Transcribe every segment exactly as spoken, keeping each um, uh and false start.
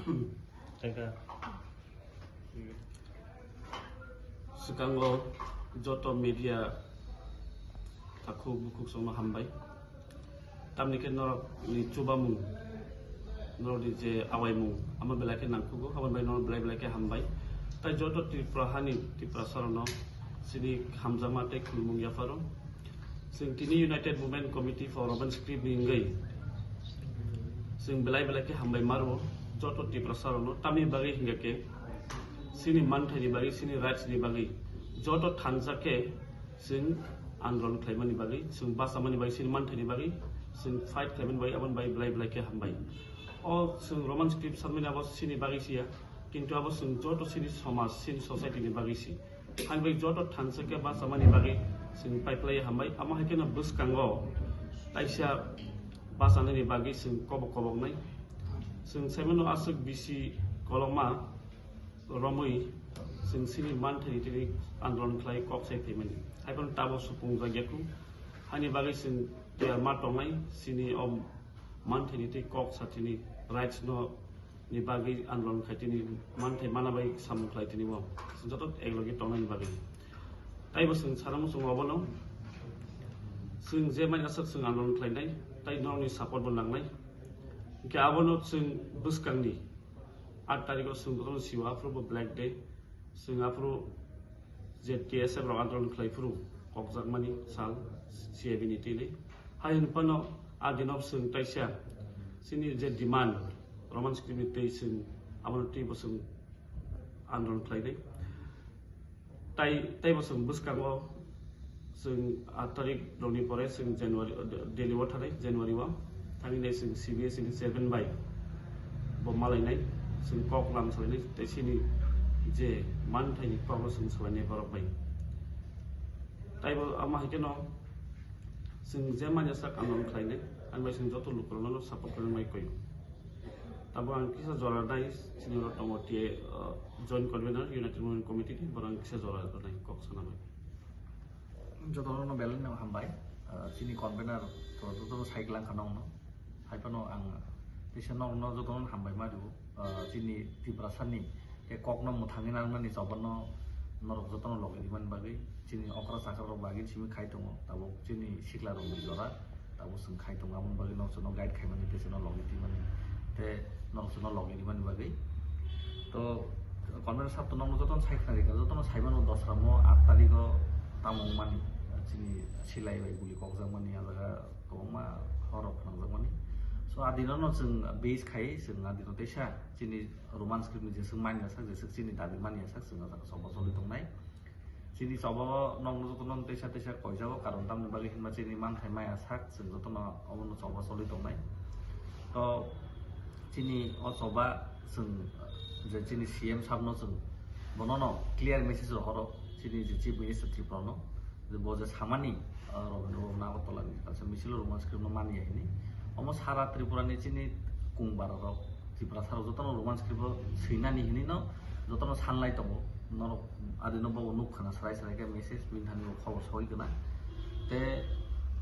Thank you. Swkango joto media takhuk bukhuk songno hambai. Tamni khe norokni chubamung, norokni je awaimung, amo belai khe nangkhugo, aboni bai norok belai belai khe hambai. Tai joto Tripura hani Tiprasarokno chini hamjakma tei khulumung yapharo. Chwng tini United Movement Committee for Roman Script ni wngwi chwng belai belai khe hambai maro joto Tiprasarokno. Tamni bagwi hingkha khe chini manthaini bagwi, chini rights ni bagwi joto thansa khe chwng andolon khlaimani bagwi, chwng bachamani bagwi, chini manthaini bagwi chwng fight khlaimani bagwi, aboni bagwi belai belai khe hambai. O chwng Roman Script sanmani abo chini bagwi siya, kintu abo chwng joto chini somaj, chini society ni bagwi si. Haini bagwi joto thansa khe bachamani bagwi chwng paiplai hambai. Amo hai kheno bwskango kaisa bachanani bagwi chwng kobok koboknai. Chwng saimano aswk bisi kolokma romwi chwng chini manthaini tini andolon khlai kok sai phaimani. Haiphano tabuk supung jakya kung. Haini bagwi chwng tiyar ma tongnai chini o manthaini tei kok satini rights no ni bagwi andolon khai tini manthai mana bai samung khlai tini bo chwng joto eklogi tongnani bagwi. Taibo chwng sana muchungo obono chwng je manya sak chwng andolon khlainai tai norokni support bo nangnai. Hingkhe abono chwng bwskangni aat tarikh o chwng jotono siwa aphuru bo Black Day. Chwng aphuru je T S F rok andolon khlai phuru kokjakmani sal C A B ni twi le. Hai hwn phano a dino chwng taisa chini je demand Roman script ni twi chwng abono twi bo chwng andolon khlai nai. Tai, tai bo chwng bwskango chwng aat tarikh rokni pore chwng January, Delhi o thanai January o. Thangwi nai chwng C B S ni chairman bai bo malainai, chwng kok lam salainai, tei chini je manthaini kokno chwng salainai borok bai. Taibo ama hai kheno chwng je manya sak ano khlainai, ang bai chwng joto lukurokno support khlainai koi. Tabo ang kisa jora nai chini oro tongo T A, uh, Joint Convener United Movement Committee ni, borok ang kisa jora nai kok sana bai. Jotono belai no hambai, ah, chini convener to jotono cycle ang khana uno. Hai phano ang teisa nokno jotono hambai ma rio, ah, chini Tiprasani khe kokno mwthangwi nangnani choba no norok jotono logi rimani bagwi, chini okra chakra rok bagwi simi khai tongo, tabuk chini sikla rokni jora. Tabuk chwng khai tongo, aboni bagwi norok chwngno guide khaimani tei chwngno logi twimani tei norok chwngno logi rimani bagwi. To convener sab to nokno jotono sai khna rikha, jotono saimano dosramo aat tarikh o tamo wngmani, chini silai bai guli kokjakmani, a jaga kwbangma horror phnangjakmani. So a dinono chwng base khai chwng a dino teisa chini Roman script ni jeswk manya sak, jeswk chini dabi manya sak chwng a jaga choba choli tongnai. Chini choba o nokno jotono teisa teisa koijago, karon tamni bagwi hinba chini manthai maya sak chwng jotono omono choba choli tongnai. To chini o choba chwng je chini C M sabno chwng bonono clear message rohoro, chini je Chief Minister Tripura no, je bo je samani, ah, Rabindra Bhaban Agartala ni kaisa misil o Roman script no manya hini. Omo sara Tripura ni chini kung bara rok, Tiprasa rok jotono Roman script o swinani hini no jotono sanlai tongo. Norok adino bo nuk khna srai srai khe message bini thani bo khobor soi khna. Te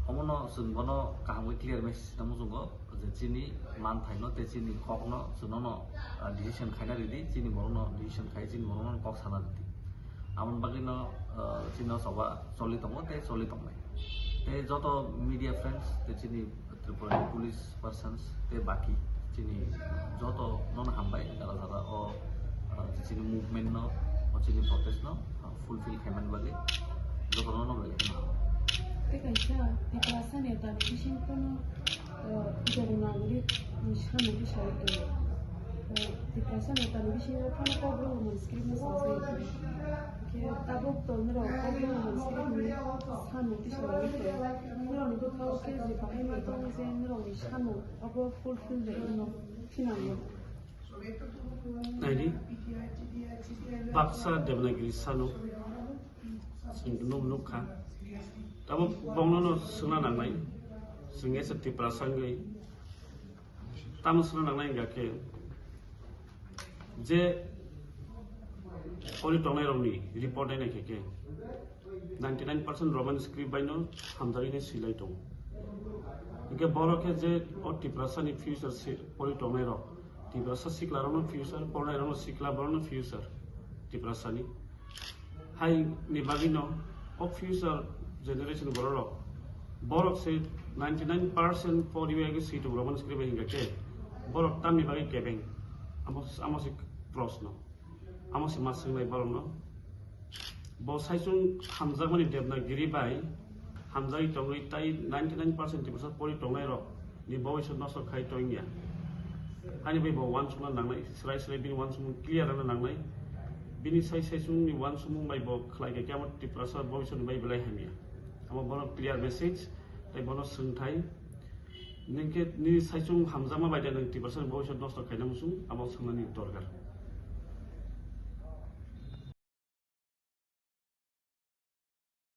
omono chwng bono kaham khe clear message tamo chwngo je chini manthai no tei chini kok no chwngno no, ah, decision khaina ridi, chini borok no decision khai chini borok no kok sana ridi. Aboni bagwi no, ah, chini o choba choli tongo tei choli tongnai. Tei joto media friends tei chini Tripura ni police persons tei baki chini joto nono hambai jara jara o, ah, chini movement no, o chini protest no, ah, fulfill khaimani bagwi joto nono belai kheno. Tei kaisa Tiprasa ni dani bising kono, ah, Devanagari ni samung tisai tongo. Ah, Tiprasa ni dani bisingo phano kok rwmani script no sajagwi tongo. Khe tabuk to norok kok rwmani script ni samung tisai tongo. Norokni bwkhao khe je bahai no tongo je norokni samung abo fulfill bai wngno thinango. Naidi, baksa Devanagiri sano chwng nuk nukha. Tamo bongno no swngna nangnai, chwng esa Tiprasa wngwi tamo swngna nangnai hingkha khe je poli tongnai rokni report nai naikhe khe ninety nine percent Roman script bai no hamjagwi nai swilai tongo. Hingkhe borok khe je o Tiprasa ni future si poli tongnai rok Tiprasa sikla rokno future, pornai rokno sikla borokno future Tiprasani. Hai ni bagwi no o future generation borok rok, borok se ninety nine percent poriwi agi si tongrok mani skri bai hinga khe borok tamni bagwi kebeng? Amo amo se prosno, amo se ma swngnai borokno. Bo saichung hamjakmani Devanagiri bai hamjagwi tongwi tai ninety nine percent Tiprasa pori tongnai rok ni bobiswt nosto khai tongya. Ani bai bo uansukna nangnai, srai srai bini uansukmung clear rwna nangnai. Bini sai saichung ni uansukmung bai bo khlai khe khe amo Tiprasa bobiswt ni bai belai hamya. Amo bono clear message, tai bono swngthai. Nwng khe nini saichung hamjakma bai de nwng Tiprasa ni bobiswt nosto khaina muchung, amo swngnani dorkar.